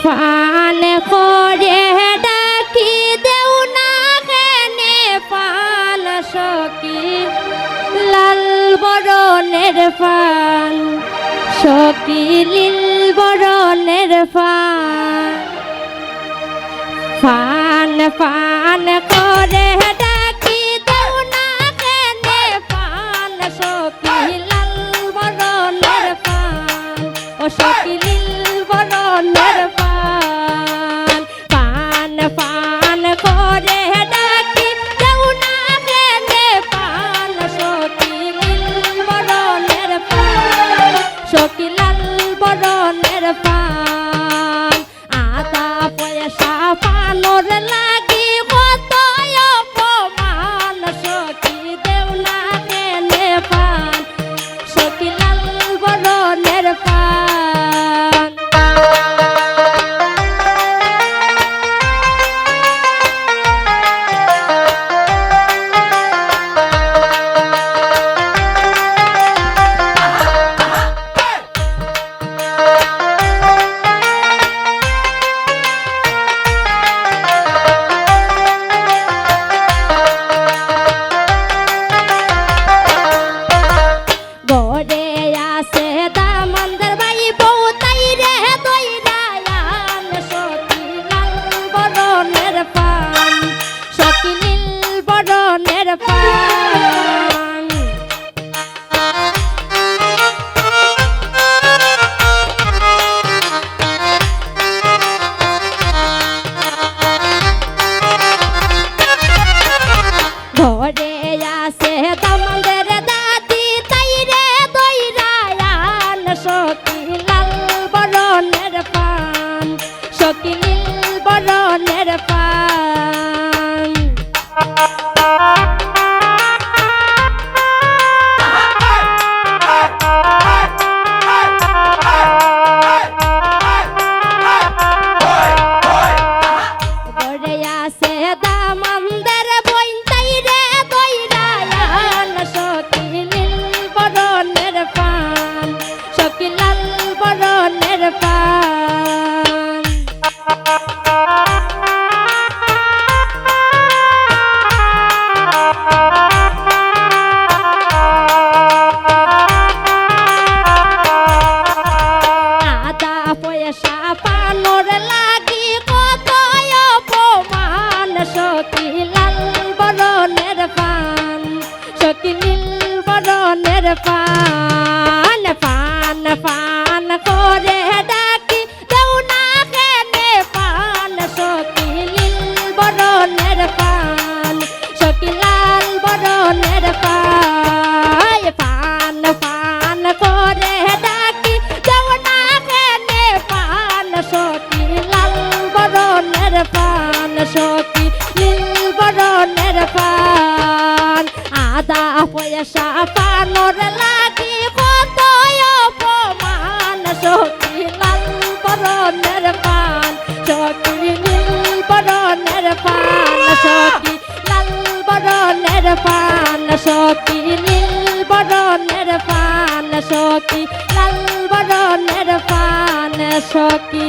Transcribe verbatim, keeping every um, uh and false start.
পান করে ডাকি দেও না কেনে পান, সখী লাল বরণের পান, সখী নীল বরণের পান। পান পান করে ডাকি দেও না কেনে পান, সখী লাল বরণের পান, ও সখী নীল বরণের পান। পান পান করে ডাকি দেও না কেনে পান, সখী নীল বরণের পান, সখী লাল বরণের পান। আধা পয়সা পানর লাগি কত অপমান, সখী দেও না কেনে পান, সখী লাল বরণের পান। ঘরে আছে দামান্দর ভাই বউ, তাইরে দইরা আন, সখী লাল বরণের পান, সখী নীল বরণের পান। ঘরে আছে দামান্দর দাদি, তাইরে দইরা আন, সখী লাল বরণের পান, সখী নীল বরণের পান। ঘরে আছে দামান্দর বইন, তাইরে দইরা আন, সখী নীল বরণের পান, সখী লাল বরণের পান। আধা পয়সা পানর লাগি কত অপমান, সখী লাল বরণের পান, সখী নীল বরণের পান। পান পান করে ডাকি দেও না কেনে পান, সখী নীল বরণের পান, সখী লাল বরণের পান। পান পান করে ডাকি দেও না কেনে পান, সখী লাল বরণের পান, সখী নীল বরণের পান। আধা পয়সা পানর লাগি কত অপমান, সখী লাল বরণের পান, সখী নীল বরণের পান, সখী লাল বরণের পান, সখী নীল বরণের পান, সখী লাল বরণের পান, সখী